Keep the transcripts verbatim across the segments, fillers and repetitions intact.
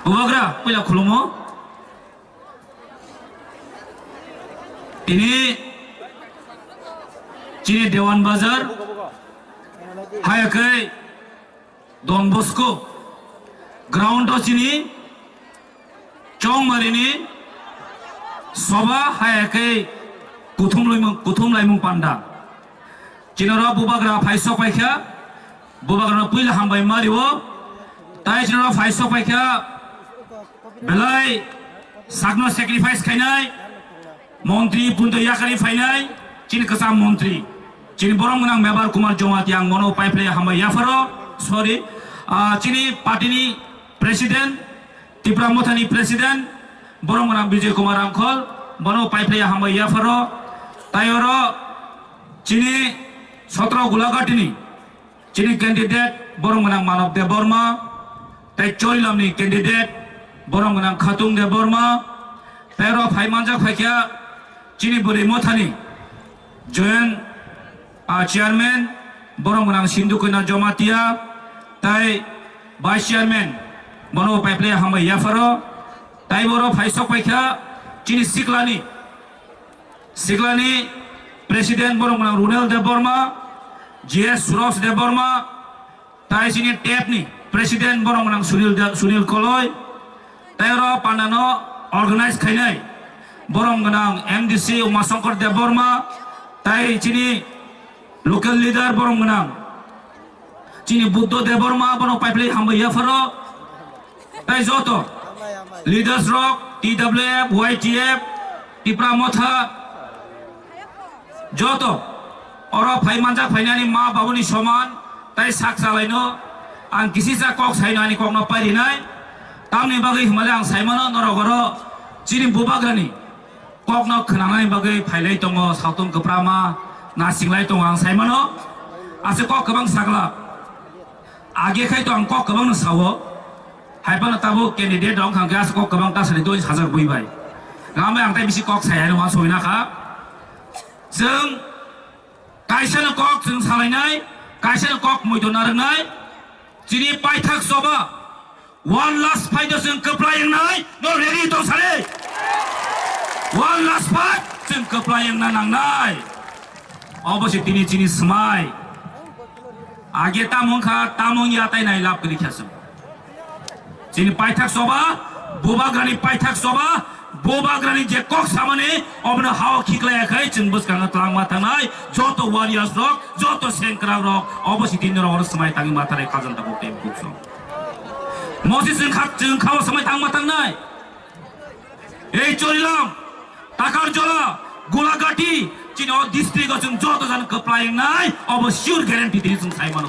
Bubagra, puila khulumo. Tini chini Dewan Bazar, haya khe Don Bosco ground o chini Chongmari ni soba, haya khe kuthum laimung, kuthum laimung panda. Chinoro Bubagra phai sok paikha, Bubagrano puila hambai mario. Tai chinoro phai sok paikha, belai sakno sacrifice khainai, montri punto yakari phainai, chini kwcham montri, chini borom gwnang Mebar Kumar Jamatia, ang mono paiphile hambai yapharo, sorry, ah, chini party ni president, Tipra Mothani president, borom gwnang Bijoy Kumar Rangkhol, bono paiphile hambai yapharo, tai oro chini sotro Gulaghatini chini candidate borom gwnang Manav Debbarma, tai Chorilamni candidate borom gwnang Khatung Debbarma, tai oro phai manjak phaikha chini bwrwi Mothani joint, ah, chairman borom gwnang Sindhu Kanya Jamatia, tai vice chairman bono paiphile hambai yapharo, tai oro phai sok paikha chini siklani Siklani president borom gwnang Runel Debbarma, G S Suros Debbarma, tai chini tep ni president borom gwnang Sunil De-, Sunil Koloi, tai oro pandano organize khainai borom gwnang M D C Umashankar Debbarma, tai chini local leader borom gwnang chini Buddho Debbarma, bono paiphile hambai yapharo. Tai joto leaders rok, T W F, Y T F, Tipra Motha, joto oro phai manjak phainani ma babuni soman, tai sak chalaino ang kisisa kok saino ani kokno pairinai. Tamni bagwi himale ang saimano norok oro chini Bubagrani kokno khwnanani bagwi phailai tongo, sautong kwprama nasinglai tongo ang saimano. Ase kok kwbang sakla. Age khai to ang kok kwbang no sao. Hai phano tabuk candidate rok hwnkha khe ase kok kwbang ta sari doi sajak bui bai. Gamai ang tai bisi kok sai hai no wansoi na kha. Chwng kaisa no kok chwng salainai, kaisa no kok muitu narwknai. Chini paithak soba one last fight o chwng kwplai wngnai, no ready tong sare. One last fight chwng kwplai wngna nangnai. Obo se tini chini swmai. Age tamung kha, tamung ya tai nai lab kwrwi kha chwng. Chini paithak soba, Bubagrani paithak soba, Bubagrani je kok samani, obono hao khiklaya khai chwng bwskango twlangma thangnai, joto warriors rok, joto sengkrak rok, obo se tini rok oro swmai tangwi ma thanai khajanta kok tei bukhuksong. Mosi chwng kha, chwng khao swmai tangma tangnai. Ei Chorilam, Takarjola, Gulagati, chini o district o chwng joto jan kwplai wngnai, obo sure guarantee tini chwng sai mano.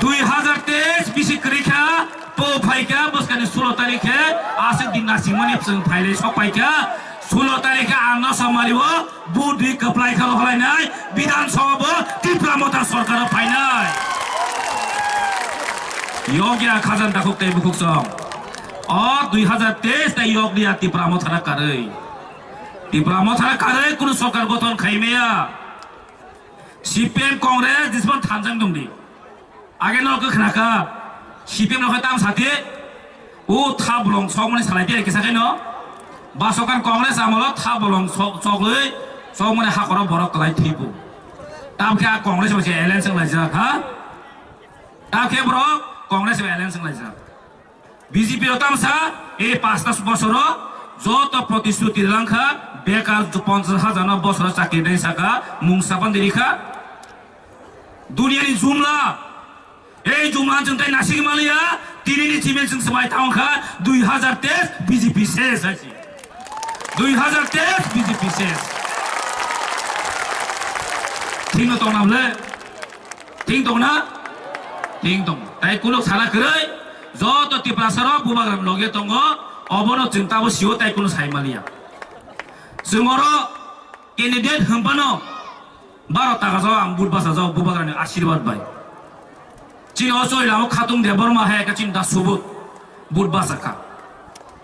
Dui hazar teis bisi kwrwi kha, po phai kha, bwskani sulo tarikh khe, aswk din nasingmani chwng phailai sok pai kha, sulo tarikh khe ang no somari o, Vote rwi kwplai kha rohorlainai, Bidhan Sabha bo Tipra Motha sorkar o phainai. Yokya khajang takhuk tei bukhuksong. O dui hazar teis tai yokya Tipra Motha na karwi. Tipra Motha na karwi kunu sorkar gothon khaimaya. C P M Congress disbon thanjang dongdi. Age no khe khna kha, C P M no khe tam sati, o tha bolong sokmani salai di kisa khe no. Basokan Congress amolo tha bolong sok, soklwi sokmani hakoro borok kwlai thibu. Tam khe a Congress bai se alliance wng laijak ha. Tam khe borok Congress bai alliance wng laijak. B J P o tamsa, e pasta bosoro joto protishruti langkha, bekar ponchas hajar no bosoro chakri dai saka, mung sapan diri kha. Duniani jumla, ei jumla chwng tai nasik maliya, tini ni chimel chwng swbai tang kha, dui hazar teis B J P ses hai si. Dui hazar teis B J P ses. Thik no tong na bole? Thik tong na? Thik tong. Tai kuluk sana kwrwi, joto Tiprasa rok Bubagra ni loge tongo, obono chwng tabo sio tai kunu sai maliya. Chwng oro candidate hwnphano baro taka jao ang vote basa jao Bubagrani ashirbad bai. Chini o Chorilam o Khatung Debbarma hai khe chini da subut vote basa kha.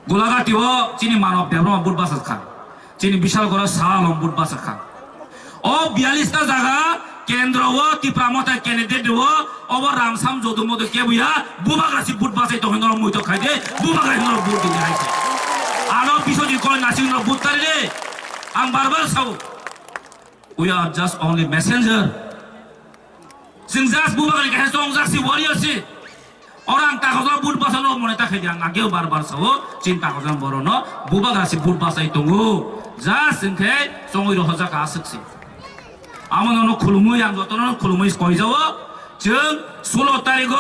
Gulagati o chini Manav Debbarma vote basa kha. Chini Bishalgarh o Sal o vote basa kha. O biyalish ta jaga Kendro o Tipra Motha candidate o, obo Ramsam Jodu Modu kebuya, Bubagra si vote bachai tongwi norok muitok khai de, Bubagra si norok vote di hai. Ano Biswajit Koi Nasing no vote tari de. Ang bar bar sao. We are just only messenger. Chwng just Bubagra ni kaisa chongjak si warrior si. Oro ang takhajak vote bachano mone ta khaidi ang ageo bar bar sao, chini takhajak borokno Bubagra si vote bachai tongo. Just hwnkhe chongwi rohorjak aswk si. Amo nono khulumwi ang jotono khulumwi koijao. Chwng sulo tarigo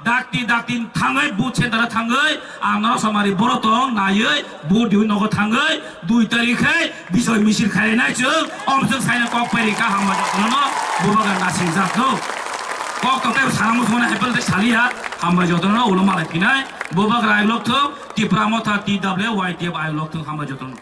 dakti dakti thangwi vote center thangwi ang norok samari borok tong naiwi vote diwi nogo thangwi dui tarik khe Bisoi misil khainai chwng, om chwng saina kok peri ka hambai jotono, Bubagra nasingjak no. Kok to tei sana muchungna hepel tei saliya, hambai jotono ulo malai phinai, Bubagra ailok thung, Tipra Motha T W Y T F ailok thung hambai jotono.